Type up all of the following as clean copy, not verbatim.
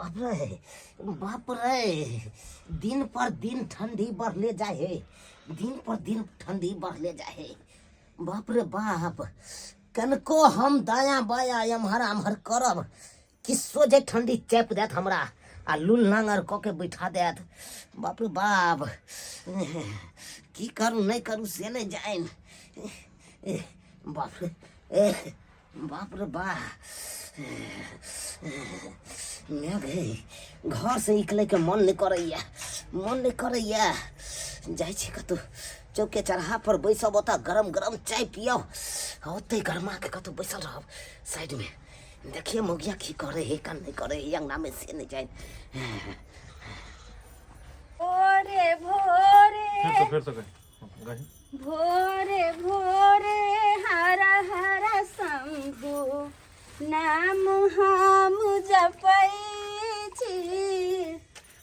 बाप रे बाप रे, दिन पर दिन ठंडी बढ़ले जाए है, दिन पर दिन ठंडी बढ़ले जाए है। बाप रे बाप, कनको हम दाया बाया एम्हर आम्हर करब कि सोझे ठंडी चेप देत हमरा आ लूल नांगर कऽ के बैठा देत। बाप रे बाप, की करू नहि करू से नहि जानि। बाप रे, ए बाप रे बा, मेघ हे, घर से निकले के मन नहीं करैया, मन नहीं करैया। जाइ छी कतौ चौके चढ़ा पर बैसब, ओतऽ गरम गरम चाय पियब, ओतै गरमा के कतौ बैसल रहब साइड में। देखिए मौगिया की करे है का नहीं करे है अंगना में से नहीं जाए। भोरे भोरे फिर से कही। भोरे भोरे हर हर शंभु नाम हम जपै छी।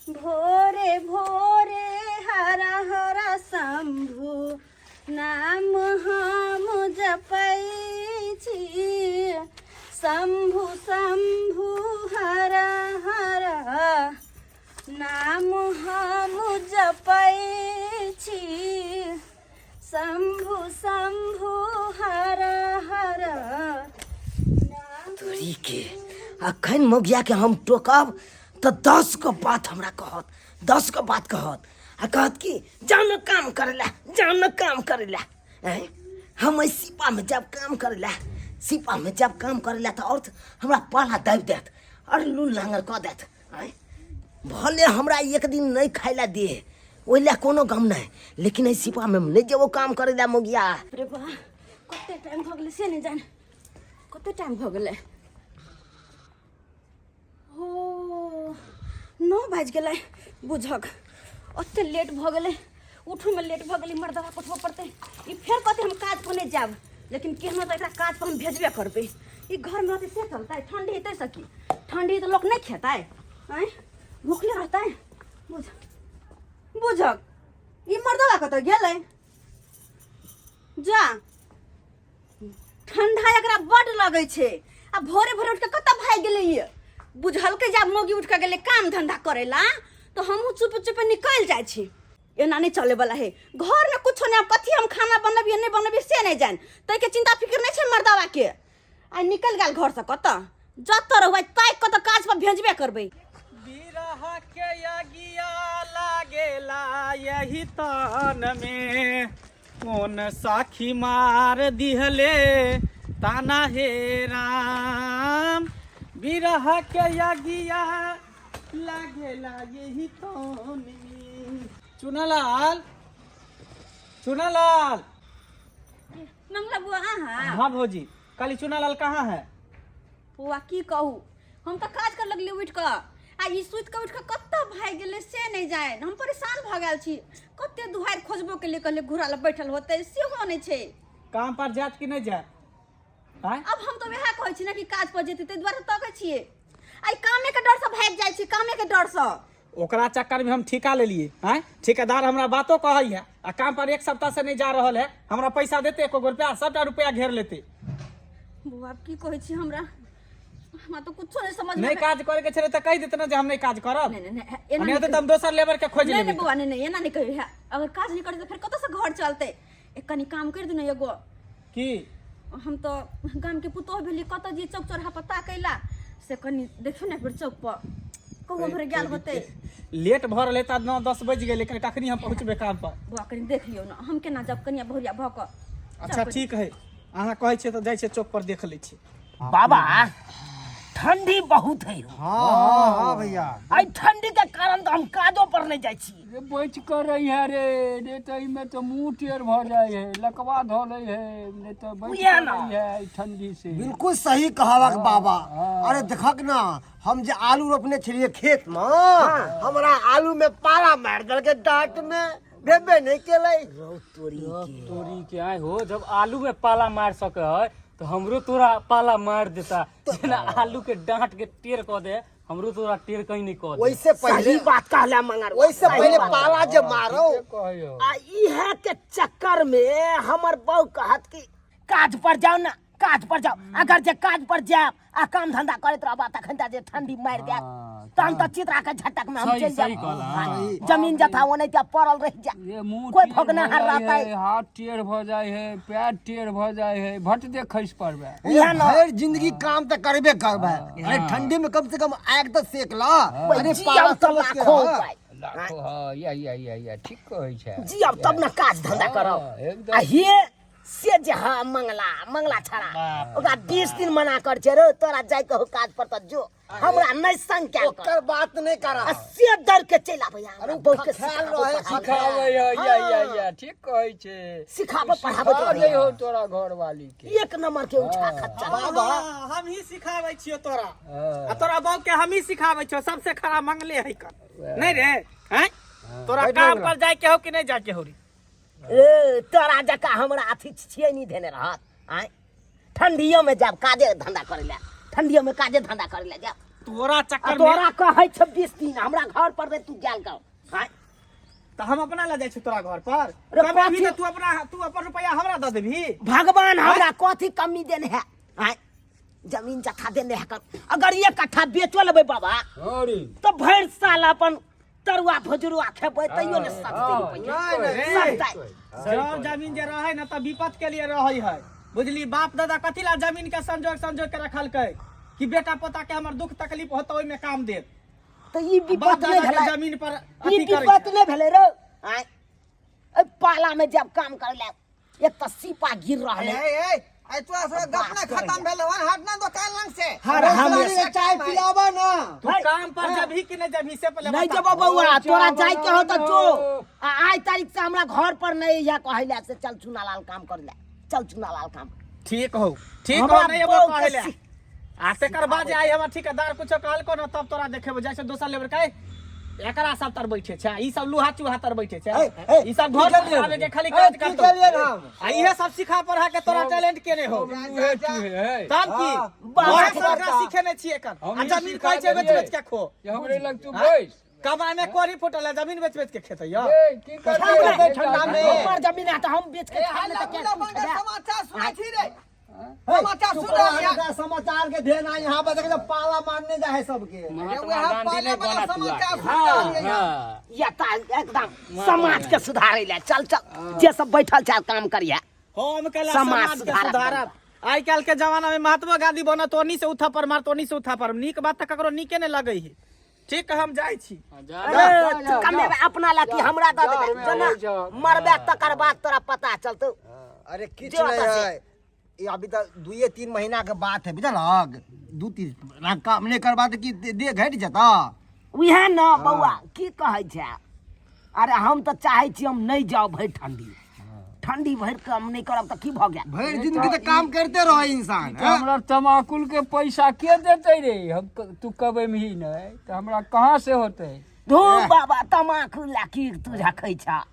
भोरे भोरे हर हर शंभु नाम हम जपै छी। शंभु शंभु हर हर नाम हम जपै छी। शंभु शंभु हर हर नाम। तोरी के अखन मौगिया के हम टोकब तऽ 10 गो बात हमरा कहत, 10 गो बात कहत आ कहत कि जान काम करेला, जान काम करेला। आँय, हम एहि सिपा में जब काम करेला, सिपा में जब काम करेला तऽ और हमरा पाला दाबि देत और लूल लांगर कऽ देत। आँय, भले हमरा एक दिन नहि खाय ला दे, ओहि लए कोनो गम नहि, लेकिन एहि सिपा में नहि जेबो काम करे ला मौगिया। रे बा, कते टाइम भऽ गेलै से नहि जान, कते टाइम भऽ गेलै। हो, 9 बाजि गेलै। बुझक ओते लेट भऽ गेलै, उठूमे लेट भऽ गेलै। मर्दबा उठबऽ पड़तै। ई फेर कहतै हम काज पर नहि जायब, लेकिन केहनो तऽ एकरा काज पर हम भेजबे करबै। ई घरमे रहतै से चलतै? ठंडी हेतै सकी, ठंडी तऽ लोक नहि खेतै, आँय भूखले रहतै। बुझ बुझक ई मर्दबा कतऽ गेलै? जा ठंडा एकरा बड लगै छै आ भोरे भोरे उठि कऽ कतऽ भागि गेलै ई? बुझलकै जे आब मौगी उठि कऽ गेलै काम धंधा करै ला तऽ हमहूँ चुप चुप निकलि जाइ छी। एना नहि चले वाला है। घर में कुछो नहीं, कथी हम खाना बनबियै नहि बनबियै से नहि जान, ताहिके चिंता फिक्र नहि छै मर्दावा के। आ निकलि गेल घर से कतऽ, जतऽ रहबै ताकि कऽ तऽ काज पर भेजबे करबै। बिरह के अगिया लागेला यही तन में, कोन साखी मार दिहले ताना हे राम। बिरह के अगिया लागेला यही तन में। चुनालाल, चुनालाल। मंगला बुआ अहाँ? हाँ भौजी, काली चुनालाल कहाँ है? बौआ की कहू, हम तऽ काज कर लगली उठि कऽ आ ई सुति कऽ उठि कऽ कतऽ भागि गेलै से नहि जानि। हम परेशान भऽ गेल छी, कते दुहारि खोजबो केलियै, कहलियै घुरा लए बैठल होतै, सेहो नहि छै। काम पर जायत कि नहि जायत? आँय? अब हम तऽ वएह कहै छी ने कि काज पर जेतै, ताहि दुआरे तकै छियै। आ ई कामे के डर से भागि जाइ छी, कामे के डर से। ओकरा चक्कर में हम ठेका लेलिए। आँय, ठेकेदार हमरा बातो कहै है आ काम पर एक सप्ताह से नहीं जा रहल है। हमरा पैसा देते एको गो रुपया? सबटा रुपया घेर लेते। बौआ आब की कहै छी, हमरा हमरा तऽ कुछो नहि समझ नहीं काज करे के छले त कहि देते ना जे हम नहीं काज करब। नहीं, नहीं, नहीं, एना नहीं नहि तऽ हम दोसर लेबर के खोज नहीं लेबै। नहीं बौआ, नहीं नहीं, एना नहीं कहियो। है अगर काज नहीं करते तऽ फेर कतऽ से घर चलते? एक कनि काम कर दू ने एगो। की? हम तऽ गाम के पुतोह भेली, कतऽ जी चौक चौराहा पर ताकैला से कनि देखियौ ने एक बेर चौक पर कहू भरे गेल होतै। लेट भऽ रहलै तऽ 9-10 बजि गेलै, कनि कखनी हम पहुँचबै काम पर? बौआ कनि देख लियौ ने, हम केना जाब कनिया बहुरिया भऽ कऽ? अच्छा ठीक है, अहाँ कहै छियै तऽ जाइ छियै चौक पर देख लै छियै। बाबा ठंडी बहुत है। हाँ हाँ हाँ भैया, आई ठंडी के कारण तो हम काजो पर नहीं जाइ छी। रे बचि कऽ रहिहे रे, नहीं तऽ एहिमे तऽ मुँह टेढ़ भऽ जाइ है, लकवा धऽ लै है, नहीं तऽ बचि उएह कऽ ने। रहिहे एहि ठंडी से। बिल्कुल सही कहलक बाबा। अरे देखक ना, हम जे आलू रोपने छलियै खेत में, हमरा आलू में पाला मारि देलकै, डांट में भेबे नहीं केलै। रौ तोरी के, तोरी के आय हो, जब आलू में पाला मार सके है तो हमरो तोरा पाला मार देता। जेना आलू के डांट के टेर कऽ दे, हमरो तोरा टेर कहीं नहीं कऽ दे। ओइसे पहले सही बात कहला मंगर, ओइसे पहले पाला जे मारो। कहियो आ इहे के चक्कर में हमर बहू कहत कि काज पर जाओ ना, काज पर जाओ। अगर जे काज पर जायब आ काम धंधा करैत रहबा तखन तऽ जे ठंडी मारि देत, तहन तऽ चित्रा के झटक में हम सही- चलि सही जायब। कहला, हाँ। हाँ, जमीन जथा ओनाहिते पड़ल रहि जायत, ये मुंह कोई टेढ़ भऽ भोगनाहार जाइ रहतै। है, हाथ टेढ़ भऽ जाइ है, पैर टेढ़ भऽ जाइ है, भट दे खसि पड़बै। इएह ने। भरि जिंदगी काम तऽ करबे करबै। अरे ठंडी में कम से कम आगि तऽ सेक ला। अरे जियब पाला तऽ समझ के, लाखो हाँ। उपाय। लाखो, हाँ, या या या या, ठीक कहै छै। जियब तब ने काज धंधा करब। हाँ, एकदम। आ हे से जे हाँ मंगला मंगला छड़ा ओकरा 20 दिन मना कर छै, रे तोरा जाय के हो काज पर तऽ जो, हमरा नहि संग कयल कर। ओकर बात नहि करा। आ से डर के चलि आबै हमरा अरे बहु के ख्याल सिखाबो रहे, पढ़ाबो। सिखाबै है, या या या, ठीक कहै छै। सिखाबो पढ़ाबो सिखा तऽ दै हो तोरा घरवाली के। एक नंबर के उठा खच्चर। बाबा हाँ, हम ही सिखाबै छियो तोरा। हाँ। आ तोरा बाप के हम ही सिखाबै छियो, सबसे खराब मंगले है कर नहीं रे हैं। तोरा काम पर जाय के हो कि नहीं जाय के हो रे? ए तोरा जकाँ हमरा अथी छियै नहीं धेने रहत। आँय ठंडियो में जाब काजे धंधा करे ला, ठंडियो में काजे धंधा करे ला जाब। तोरा आ चक्कर में तोरा कहै छौ 20 दिन हमरा घर पर रे तू गेल गाँव। आँय तऽ हम अपना लए जाइ छी तोरा घर पर। रे कमेबही कथी? तऽ तू अपना, तू अपन रुपया हमरा दऽ देबही। भगवान हमरा कथी कमी देने है? आँय जमीन जथा देने है कर। अगर एक कट्ठा बेचो लेबै बाबा हाँ रे। तऽ भरि साल अपन तरुआ भुजरुआ खेबै तैयो ने सस्ते रुपैआ। सस्ता। जब जमीन जे रहै ने तऽ विपत के लिए रहै है, बुझली? बाप दादा कथी ला जमीन के संजोग संजोग के रखलकै कि बेटा पोता के हमर दुख तकलीफ होतै ओहिमे काम देत। तऽ ई बाप विपत नहि दादा के भेलै, जमीन पर ई अथी करै विपत नहि भेलै रे। आँय एहि पाला में जब काम करे ला एक तऽ सीपा गिर रहल है। ए ए तोरा सब गप ना खत्म भेल हन, हट ना दुकान लंग से। हर अरे हमेशा साली चाय पिलाबा ना। तू काम पर जबही कि नहीं जबही से पहले नहीं बता। जबो बौआ, तोरा जाय के हो तऽ जो। हो। आ आइ तारीख से हमरा घर पर नहीं या कहै ला से चल चुनालाल काम कर ले, चल चुनालाल काम। ठीक हो, ठीक हो, हमरा नहीं एबो बहू के कहै ला। आ तेकर बाद जे आई हमर ठेकेदार कुछो कहलको न तब तोरा देखेबो। जाइ छै दोसर लेबर के एकरा सब तर बैठे छै, ई सब लुहा चूहा तर बैठे छै, ए, ए, ई सब घर की केलियै? आबे के खाली ए, काज की करतो। केलियै हम? आ इहे सब सिखा पढ़ा के तोरा टैलेंट केने हो। लूहे चूहे है। तब की हाँ। बाबा बाबा से ओकरा सिखेने छियै एकर। हम आ ई जमीन सिखा कहै छै बेच देलियै। बेच के खो। जे हमरे लग तू बैस। कमाय में कोरी फुटल है, जमीन बेच बेच के खेतै यौ। ए, की करबै? करबै ठंडा में? हमर जमीन है तऽ हम बेच के ए खाय हल्ला ले तऽ गुल्ला क्या बंद कर, समाचार सुनै छी रे? हे, समाचार चुप सुन रह, रहल हमरा समाचार के ध्यान आ यहाँ पर देख पाला मारने जाए है सबके। रे, महात्मा वएह गांधी पाले ने वाला बना तू समाचार आके। सुन रहलियै हन। हाँ। या तऽ एकदम समाज के सुधारै ले चल चल, जे सब बैठल छै काम करिया। हम कहला समाज समाज के सुधारक सुधारब। आइ काल्हि के जमाना में महात्मा गांधी बनत ओनी से उठा पर मारत ओनी से उठा पर, नीक बात तऽ ककरो नीके नहि लगै है। ठीक हम जाइ छी। जा, अरे जा, तू जा, कमेबे अपना ला कि हमरा दऽ जा, देबे? हमे जेना आबै छौ। मरबे तकर बाद तोरा पता चलतौ। अरे किछु जो नहीं एतऽ से। है, ये अभी तक 2-3 महीना के बात है, बुझलक? 2-3 महीना काम नहीं करबा तऽ की देह घटि जेता? उएह न बौआ की कहै छै। अरे हम तऽ चाहै छी हम नहि जाउ भरि ठंडी, ठंडी भरि काम नहि करब तऽ की भऽ गेल? भरि जिंदगी तऽ काम करते रहे इंसान। तऽ हमरा तमाकुल के पैसा के देतै रे? हम तू कबेमही नहि तऽ हमरा कहाँ से होतै? धू बाबा, तमाकू ला की तू रखै छ?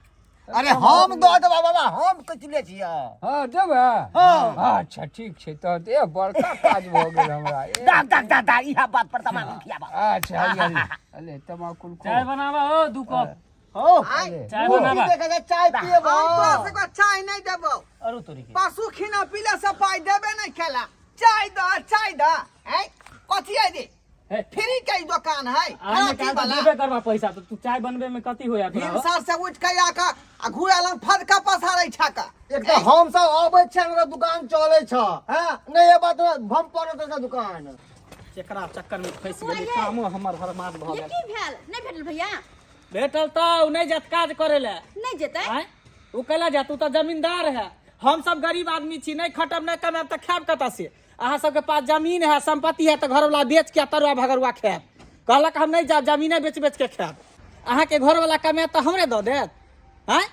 अरे हम दऽ देबा बाबा, हम कचले छियै। हाँ देबै? हाँ। अच्छा ठीक छै, तहन तऽ ए बड़का काज भऽ गेल हमरा। ए, दाग दाग दाग दाग इएह बात पर तमाकू खियाबा। अच्छा अले अले तमाकुल खो। चाय बनावा हो 2 कप। हो आँय, चाय बनावा। देखा जाए, चाय पिएबा। हम तोरा सबके चाय नहि देबौ। अरु तोरी के पशु खिना पीला से पाइ देबे नहि केला। चाय द, चाय द। आँय कथी है रे? हे। फ्री के ई दुकान है। आने अथी काल वाला। देबे करबा पैसा तो तू चाय बनबे में कथी होया तोरा हो? भिनसर से उठि के आके आ घुरा लग फदका पसारै छक। एक तऽ हम सब अबै छियै, हमरा दुकान चलै छ। हाँ नहीं ये बात हम पड़त छै दुकान। एकरा चक्कर में फंसि गेली, कामो हमर बर्बाद भऽ ये गेल। की भेल? नहि भेटल भैया? भेटल तऽ उ नहि जात काज करे ले। नहि जेतै? आँय उ कैला जात? उ तऽ जमींदार है, हम सब गरीब आदमी छी, नहि खटब नहि कमायब तऽ खायब कतऽ से? अहाँ सबके पास जमीन है, संपत्ति है, तऽ घरवाला बेच के तरुआ भगरुआ खायब। कहलक हम नहि जायब, जमीने बेच बेच के खायब। अहाँके घरवाला कमायत तऽ हमरे दऽ देत? आँय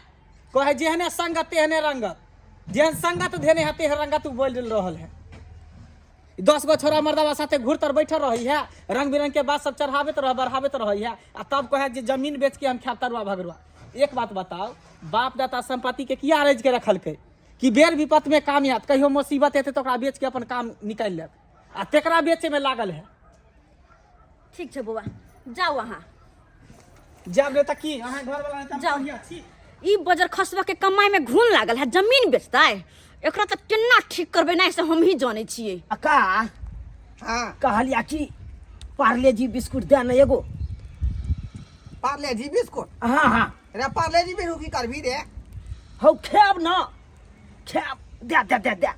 कहे जेहने संगत तेहने रंगत, जेहन संगत धेने है तेहन रंगत उ बोलि रहल है। 10 गो छोरा मर्दाबा साथे घूर तर बैठल रही है, रंग बिरंग के बात सब चढ़ाबैत रह बढ़ाबैत रही है, आ तब कहे जे जमीन बेच के हम खायब तरुआ भगरुआ। एक बात बताओ, बाप दाता संपत्ति के किया रज के रखलकै? कि बेर विपत में काम आयत, कहियो मुसीबत हेतै तऽ ओकरा बेच के अपन काम निकालि लेब, आ तेकरा बेचे में लागल है। ठीक छै बौआ, जाउ अहाँ। जाब नहि तऽ की अहाँ घरवाला नहि तऽ हम जाउ। बढ़िआँ छी। ई बजर खसबा के कमाई में घून लागल है, जमीन बेचतै। एकरा तऽ केना ठीक करबै नहि से हमही जानै छियै। अका हाँ। कहलिया कि पार्ले जी बिस्कुट दे ने एगो। पार्ले जी बिस्कुट? हाँ हाँ। रे पार्ले जी बिस्कुट की करबी रे? हौ खेब न, खेब, दे दे दे दे।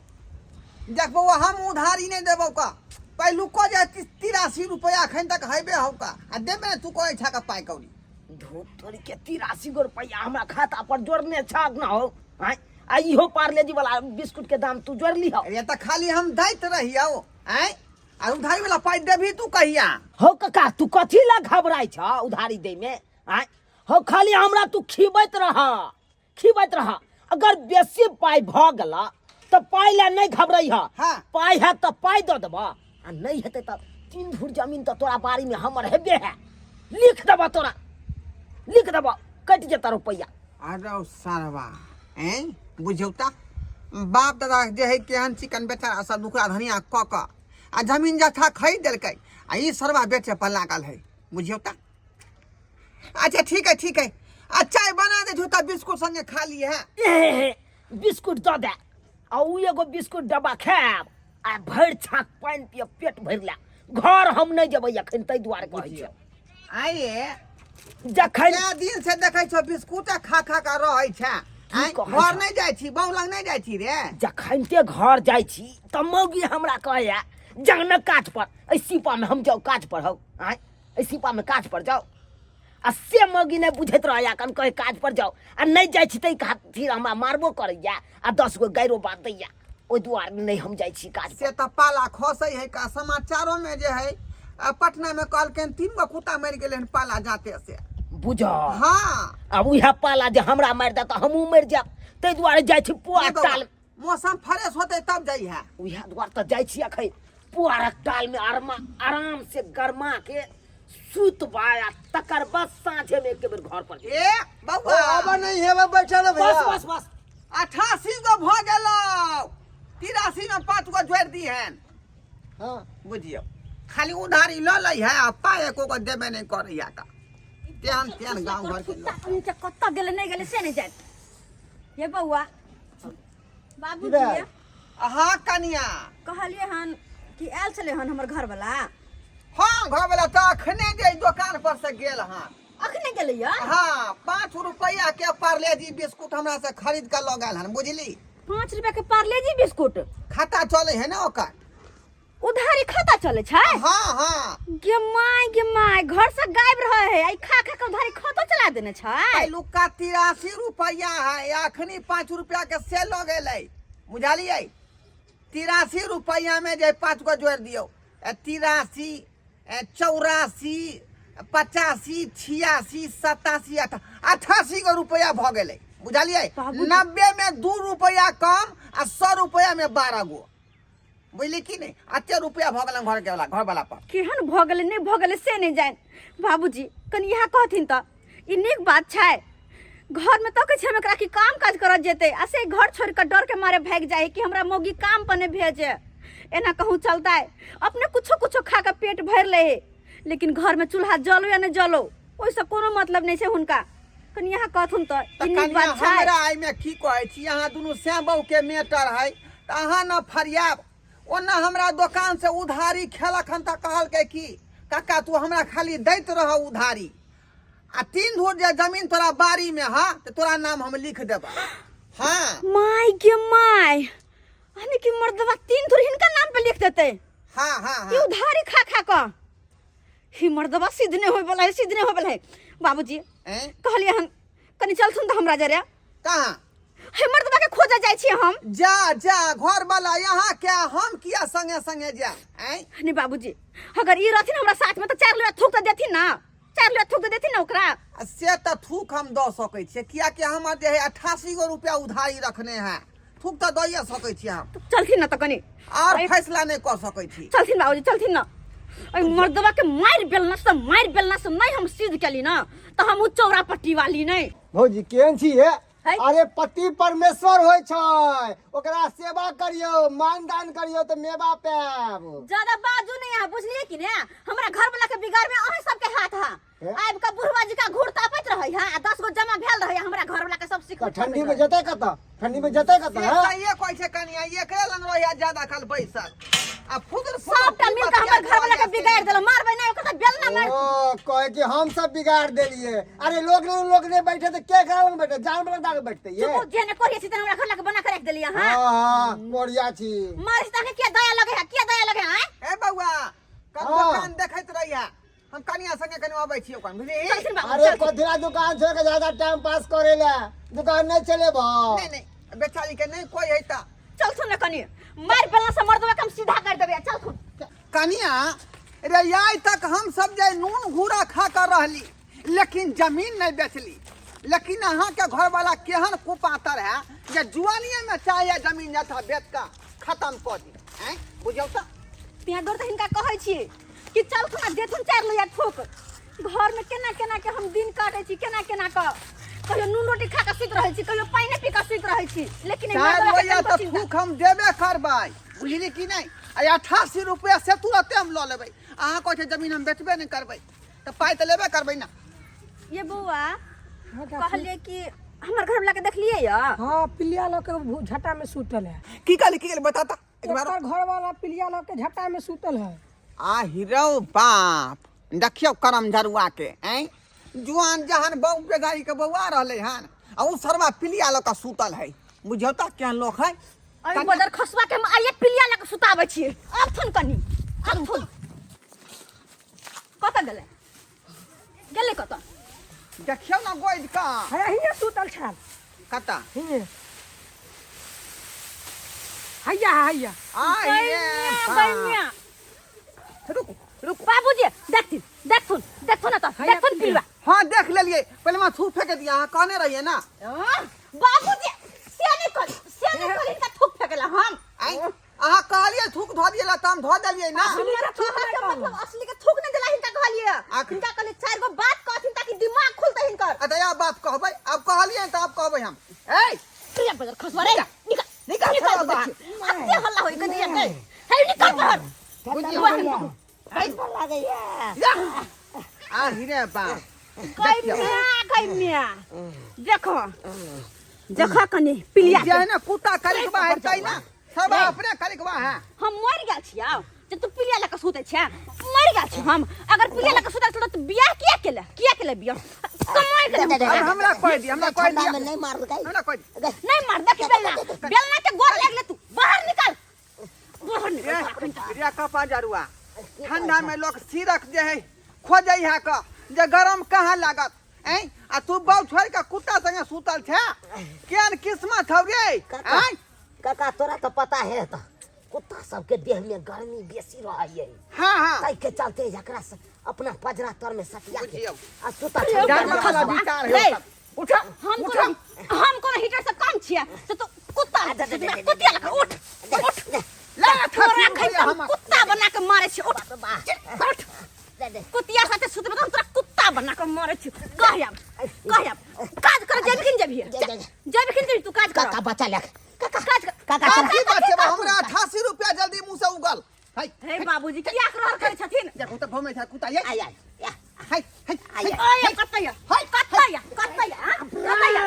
देख बौआ, हम उधारी नहीं देबौ का, पहिलुको जे 83 रुपया अखन तक हेबे हौ का, आ देबे ने तू कहै छा का पाइ कौड़ी। धूप तोरी के 83 गो रुपया हमरा खाता पर जोड़ने छक न हो। आँय, आ इहो पार्ले जी वाला बिस्कुट के दाम तू जोड़ ली हो। अरे त खाली हम दैत रहियौ। आँय, आ उधारी वाला पाइ देबही तू कहिया? हौ कका, तू कथी ला घबराइ छ उधारी दै में? आँय हौ, खाली हमरा तू खिबैत रह, खिबैत रह। अगर बेसी पाइ भऽ गेल तऽ पाइ ला नहि घबरै ह। हाँ। पाइ है तऽ पाइ दऽ देबह, आ नहि हेतै तऽ 3 धूर जमीन तऽ तोरा बाड़ी में हमर हेबे है, लिख देबह तोरा, लिख देबह, कटि जेतह रुपैआ। अरे सरवा, ऐं बुझौ त बाप दादा जे है केहन चिकन बेचारा सब दुखड़ा धनिया कऽ कऽ आ जमीन जथा खरीद देलकै, आ ई सरवा बेचे पर लागल है, बुझियौ त। अच्छा ठीक है, ठीक है, आ चाय बना दे त बिस्कुट संगे खा लिए है। ए, बिस्कुट दऽ दे, आ उ एगो बिस्कुट डब्बा खायब आ भरि छाक पानि पियब, पेट भरि ले। घर हम नहि जेबै अखन, ताहि दुआरे कहै छियौ। आइए जखन कए दिन से देखै छौ बिस्कुट खा खा के रहै छै। आँय, कहै घर छौ? नहि जाइ छी, बहू लग नहि जाइ छी रे? जखनते घर जाइ छी तऽ मौगी हमरा कहैया जाउ ने काज पर, एहि सीपा में हम जाउ काज पर हौ। आँय, एहि सीपा में काज पर जाउ, आ से मौगी नहि बुझैत रहैया, कन कहै काज पर जाउ, आ नहि जाइ छी ताहि खातिर हमरा मारबो करैया आ 10 गो गाइरो बात दैया, ओहि दुआरे नहि हम जाइ छी काज पर। से तऽ पाला खसै है का, समाचारो में जे है, आ पटना में कहलकै 3 गो कुत्ता मरि गेलै हन पाला जाते से। बुझ। हाँ। आब उएह पाला जे हमरा मारि देत तऽ हमहूँ मरि जायब, ताहि दुआरे जाइ छी पुआर नहि बौआ, टाल। मौसम फ्रेश होतै तब जाइ है। उएह दुआरे तऽ जाइ छी अखन पुआरक टाल में आराम से गरमा के सुतबा, आ तकर बाद साँझे में एक बेर घर पर जेबै। ए बौआ, आब नहीं हेबे बैठल है भैया। बस बस बस। 88 गो भऽ गेलौ, 83 में 5 गो जोड़ि दिहन। हाँ। बुझियौ, खाली उधारी लऽ लै है आ पाइ एको गो देबे नहि करैया का। तेहन तेहन गाँव घर के लोक। कुत्ता कतऽ गेलै नहि गेलै से नहि जानि। हे बौआ, बाबूजी। की भेल? हाँ कनिया। कहलियै हन कि आयल छलै हन हमर घरवला? हाँ, घरवला तऽ अखने जे दोकान पर से गेल हन। अखने गेलै यऽ? हाँ, 5 रुपया के पार्ले जी बिस्कुट हमरा से खरीद के लऽ गेल हन, बुझली? 5 रुपया के पार्ले जी बिस्कुट? खाता चले है ना ओकर। उधारी खाता चले छै? हाँ हाँ। गे my, गे my, घर से गायब रहे है, आई खा खा के उधारी खातो चला देने छै। पहिलुका 83 रुपया है, अखनी 5 रुपया के से लऽ गेलै, बुझलियै? 83 रुपया में जे 5 गो जोड़ि दियौ, 83, 84, 85, 86, 87, 88 गो रुपया भऽ गेलै, बुझलियै? बाबूजी। 90 में 2 रुपया कम आ 100 रुपया में 12 गो, बुझली कि नहि? एते रुपया भऽ गेलै घर के वाला, घर वाला पर। केहन भऽ गेलै नहि भऽ गेलै से नहि जानि। बाबूजी कनि इएह कहथिन तऽ ई नीक बात छै? घरमे तकै छै हम एकरा कि काम काज करऽ जेतै, आ से घर छोड़ि कऽ डर के मारे भागि जाइ है कि हमरा मौगी काम पर नहि भेजे। एना कहूँ चलतै? अपने कुछो कुछो खा कऽ पेट भरि लै है, लेकिन घरमे चूल्हा जलो या नहि जलो ओहिसँ कोनो मतलब नहि छै हुनका। कनि अहाँ कहथुन तऽ तऽ ई नीक कनिया, बात छै? हमरा एहिमे की कहै छी, अहाँ दुनू सैं बहू के मेटर है, तऽ अहाँ न फरियाब। ओना हमरा दोकान से उधारी खेलक हन तऽ कहलकै कि काका तू हमरा खाली दैत रह उधारी, आ 3 धूर जे जमीन तोरा बाड़ी में है तऽ तोरा नाम हम लिख देबा। हाँ। My गे my, यानी कि मर्दवा 3 धूर हिनका नाम पे लिख देते? हाँ, हाँ, हाँ। ई उधारी खा खा कऽ ही मर्दवा सिद्ध नहीं होय वाला है, सिद्ध नहीं होय वाला है। बाबूजी। हैं? कहलिए हन कनि चलथुन तऽ हमरा जरे। कहाँ? हे मर्दवा के खोजे जाइ छी हम। जा जा, घर वाला यहाँ के हम किया संगे संगे जा? हैं? नहीं बाबूजी, अगर ई रहथिन हमरा साथ में तऽ 4 लोटा थूक तऽ देथिन ना, 4 लोटा थूक तऽ देथिन ना ओकरा। आ से तऽ थूक हम दऽ सकै छियै, कियाकि हमर जे है 88 गो रुपया उधारी रखने है, थूक तऽ दइए सकै छियै हम। चलथिन ना तऽ कनि और फैसला नहि कऽ सकै छी। चलथिन बाबूजी, चलथिन ना। एहि मर्दवा के मारि बेलना से, मारि बेलना से नहीं हम सिद्ध केली ना तऽ हम चौरा पट्टी वाली नहीं। भौजी केहन छी हे? है? अरे पति परमेश्वर होइ छै, ओकरा सेवा करियौ, मान दान करियौ तऽ मेवा पायब। ज्यादा बाजू नहीं अहाँ, बुझलियै कि ने? हमरा घर वाला के बिगाड़ में अहाँ सबके हाथ है। हे? आबि कऽ बुढ़वा जी का घूर तापैत रहै है, आ 10 गो जमा भेल रहै, हमरा घर वाला के सब सिखा तऽ ठंडी में जेतै कतऽ? ठंडी में जेतै कतऽ? से हाँ? सहिए कहै छै कनिया, एकरे लंग रहैया ज्यादा काल बैसल आ फुदर फुदर सबटा की मिल के हमर बतिया घर वाला के रहैया से। बिगाड़ देलक। मारबै नहि ओकर तऽ बेलना मार। ओ कहे कि हम सब बिगाड़ देलिए। अरे लोग नहीं, लोग नहीं बैठे तो के घर में बैठे? जानवर लग जाके बैठते ये। चुप, जेने कोरिया छी तेने हमरा घर लगे बना के राखि देलियै अहाँ। हाँ हाँ कोरिया छी। मारै छी तऽ अहाँके किया दया लगे है? किया दया लगे है? ए बौआ, कल हाँ। दुकान देखैत रहिया, हम कनिया संगे कनि अबै छी ओकर, बुझली? चलथिन बाबू, अरे चलथिन। कथिला दुकान छोड़ के ज्यादा टाइम पास करे ला? दुकान नहीं चले बा। नहीं नहीं, बेचारी के नहीं कोई है ता। चलथुन ने कनि, मारि बेलना से मर्दवा के हम सीधा कर देबै, चलथुन। कनिया रे, आइ तक हम सब जे नून घूरा खा कर रहली लेकिन जमीन नहीं बेचली, लेकिन अहाँ के घर वाला केहन कुपातर है जे जुआनिये में चाहे जमीन जथा बेच के खत्म कऽ दी। हैं बुझौ तऽ? तिहाँ दूर तऽ हिनका कहै छियै कि चलथुन आ देथुन चारि लोहिया थूक। घर में केना केना के हम दिन काटै छी, केना केना के कहियो नून रोटी खा के सुति रहै छी, कहियो पानि पी के सुति रहै छी, लेकिन एहि चारि मर्दवा के लोहिया कनिको तऽ चिन्ता। थूक हम देबे करबै, बुझली कि नहि? आ 88 रुपया से तुरते हम लऽ लेबै। अहाँ कहै छै जमीन हम बेचबे नहि करबै, तऽ पाइ तऽ लेबे करबै ने। ये बौआ, कहलियै कि हमर घर वाला के देखलियै या? हाँ, पिलिया लऽ के झट्टा में सुतल है। की कहली, की कहली, बता तऽ एक बार। एकर घर वाला पिलिया लऽ के झट्टा में सुतल है। आ हिरौ बाप, देखियौ करम झरुआ के, ऐं जुआन जहन बहू बेगारी के बौआ रहलै हन आ उ सरवा पिलिया लऽ के सुतल है। बुझियौ तऽ केहन लोक है। अरे बदर खसुआ के हम आइए पिलिया लऽ के सुताबै छियै। आबथुन कनि, आबथुन। कतऽ गेलै? गेलै कतऽ? देखियौ ने गोइद का। है हियाँ सुतल छल। कतऽ? हियाँ, हैया हैया। आ रे गैमिया, बाप। गैमिया। रुकू रुकू बाबूजी, देखथिन, देखथुन, देखथुन एतऽ, हैया देखथुन पिलुआ। हाँ देख लेलियै, पहिले हमरा थूक फेंक दिया, अहाँ कहने रहियै ना। आँ, बाबूजी से नहि कहली, से नहि कहली हिनका थूक फेंकला हम। आँय, अहाँ कहलियै थूक धऽ दियै ला तऽ हम धऽ देलियै ना। हमरा कहऽ के मतलब असली के थूक नहि देला हिनका कहलियै। हिनका कहलियै चारि गो बात कहथिन ताकि दिमाग खुलतै हिनकर। अच्छा आब बात कहबै, आब कहलियै तऽ आब कहबै हम। ए प्रिया बदर खसवा रे, निकल निकल, निकल खसवा बाहर। अते हल्ला होई के दिया के हे, निकल बाहर। बुझियौ लागैया। आ हिरे बाप, गई मिया, गई मिया, देखो देखो कनी पिलिया जे है ना कुत्ता करिकबा है तै ना सब अपने करिकबा है। हम मर गेल छियौ जे तू पिलिया लऽ के सुतै छै। मर गेल छी हम। अगर पिलिया लऽ के सुतै छल तऽ बियाह किया केले? किया केले बियाह? कमाइ के दे, दे, अब हमरा कह दिया, हमरा कह ठंडा दिया। में नहीं मार गई। हमरा कह दिया। नहीं मार, देखी बेलना, बेलना के गोर लागि ले, तू बाहर निकल, बाहर निकल। रे कपा जरुआ, ठंडा में लोग सिरक जे है खोजै है क जे गरम कहाँ लागत। ऐं आ तू बौ छोड़ के कुत्ता संगे सुतल छे, केहन किस्मत हौ रे? काका, ऐं काका तोरा तो पता है तो कुत्ता सबके देह में गर्मी बेसी रहै। हाँ हाँ, ताहि के चलते एकरा से अपना पजरा तर में सटिया के बुझियौ। आ सुता। जानवर वाला विचार है सब। उठा हम उठा। कोनो, हम कोनो हीटर से कम छियै से तू कुत्ता कुतिया लगा? उठ उठ। ले तोरा 88 एखन रुपैआ हम हमर। कुत्ता बना के मारै छी। उठ उठ, कुतिया साथे सुतबे तऽ हम तोरा कुत्ता बना के मारै छी। कह आब, कह आब, काज कर जेबी कि जेबी? जेबी कि जेबी तू काज कर? काका बचा ले काका। काज कर। काका आब की बचेबा हमरा? 88 रुपया जल्दी मुंह से उगल है। हे बाबूजी, किया रहल करै छथिन? देखू तऽ घूमै छै कुत्ता ये। आय आय या। हाय हाय। आय। ओए कतैया, कतैया, कतैया, हाँ? कतैया,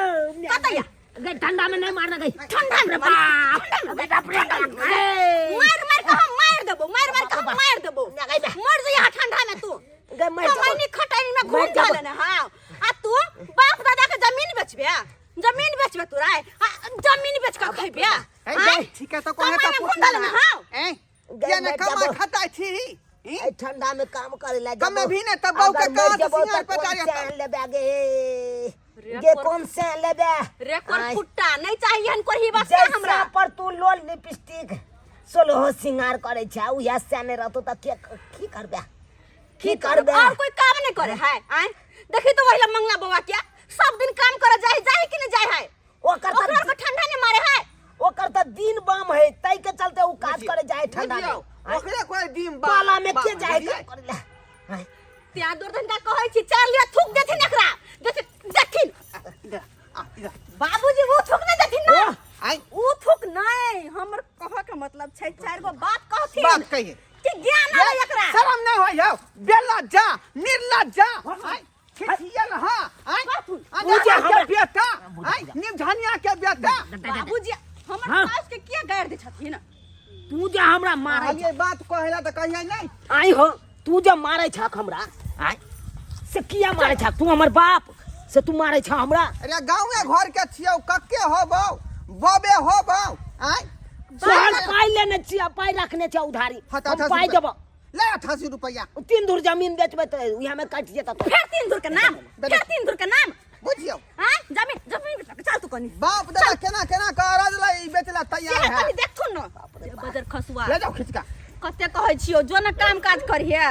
कतैया? गई, ठंडा में नहीं मारना गई। ठंडा में बाप, ठंडा में बाप, ठंडा में मार मार के हम मार देबो, मार मार के हम मार देबो। ना गई बे। मर जइहा ठंडा में तू। गई मर जाबो। कमैनी खटैनी में घूम मर जाबो। धले ने। हाँ, आ तू बाप दादा के जमीन बेचबे? जमीन बेचबे तू रे? आ जमीन बेच के खइबे? ए, ठीक है तो कोने कमाई का में घूम धले ने। हाँ ए गई ये ने मर कमाई जाबो। खताई छी ई? ए ठंडा में काम करे ला कमे भी ने तब बहू के अगर मर कहाँ से जाबो सिंगार त कौन पटारी से लेबे गे? रे गे कौन से लेबे? रे कोन आय। फुट्टा नहीं चाहिए हन कोही बस जैसा हमरा पर तू लोल लिपस्टिक सोलहो सिंगार करे छै, उहे से नहीं रहतो त के की करबे? की करबे? और कोई काम नहीं करे है? आय देखी तो वही मंगला बउआ क्या सब दिन काम करे जाए, जाए कि नहीं जाए है? ओकर त ओकरा के ठंडा नहीं मारे है। ओकर त दिन बम है, तै के चलते उ काज करे जाए ठंडा में। बुझियौ, ओकरे कोई दिन बा पाला में के बा- जाए बुझलियै? काम करे ला? आय। त्या दुर्धन का कहै छी चार लिया थूक देथिन एकरा, देथिन देथिन। इधर आ, इधर। बाबूजी वो थूक नहीं देथिन ना। आय उ थूक नहीं, हमर कह के मतलब छै चार गो बात कहथिन। बात कहिए कि ज्ञान आवे एकरा। शरम नहीं होय हौ, बेलज्जा निर्लज्जा। आय। खिसियल हां आय बाथुन। अंधारा के बेटा आय निमझनिया के बेटा बाबूजी हमर सास के किया गारि दै छथिन तू जे हमरा मारै कहलियै बात कहला तऽ कहियै नहि आई हो तू जे मारै छक हमरा आय से किया मारै छक तू हमर बाप से तू मारै छ हमरा अरे गाँवे घर के छियौ कक्के होबौ बबे होबौ आय तोहर पाइ लेने छियै पाइ रखने छियै उधारी हाँ, तऽ हम 88 पाइ रुपैआ। देबो ले 88 रुपैआ तीन धुर जमीन बेचबै तऽ उएह में कटि जेतौ तोहर। फेर तीन धुर के नाम फेर तीन धुर के नाम बुझियौ आय जमीन जमीन बेच चल तू कनी बाप दादा केना केना के अरज लै ई बेचला तैयार से है कनी देखथुन न बजर खसुआ ले जाओ खिचका कते कहै छियौ जो न काम काज करिहे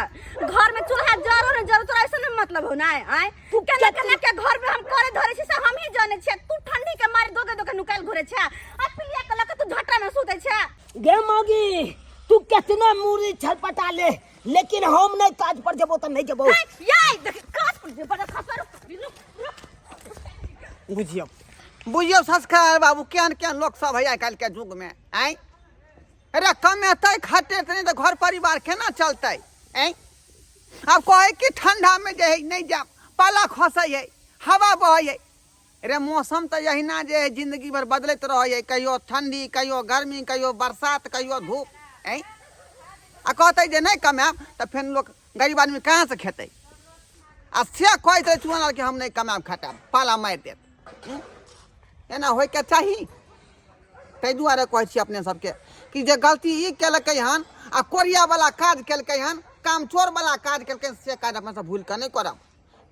घर में चूल्हा जरो न जरो तोरा ऐसे न मतलब हो ना आय केना केना के घर में हम करे धरे छी से हम ही जाने छियै तू ठंडी के मारे दोगे दोगे नुकायल घुरे छै आ पिलिया के लके तू झटा में सुते छै गे मौगी तू कितना मूरी छलपटा ले लेकिन हम नहीं काज पर जबो तो नहीं जबो हैं, याय देख काज पर जे बजर खसुआ रुक रुक रुक बुझियौ बुझियौ संस्कार बाबू केहन केहन लोक सब है आइ काल्हि के युग में आँय अरे कमेतै खटेतै नहि तऽ घर परिवार केना चलतै आँय आब कहै कि ठंडा में जे है नहि जायब पाला खसै है हवा बहै है अरे मौसम तऽ एहिना जे है जिंदगी भर बदलैत रहै है कहियो ठंडी कहियो गर्मी कहियो बरसात कहियो धूप आँय आ कहतै जे नहि कमायब तऽ फेर लोक गरीब आदमी कहाँसँ खेतै आ से कहैत रहै चुअन कि हम नहि कमायब खटायब पाला मारि देत हूँ? एना होइके चाही ताहि दुआरे कहै छी अपने सबके कि जे गलती ई केलकै हन आ कोरियावला काज केलकै हन कामचोरवला काज केलकै हन, से काज अपना सब भूलि कऽ नहि करब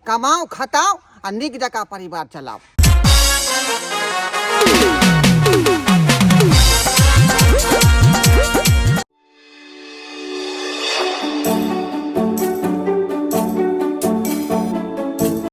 कमाउ खटाउ आ नीक जकाँ परिवार चलाउ।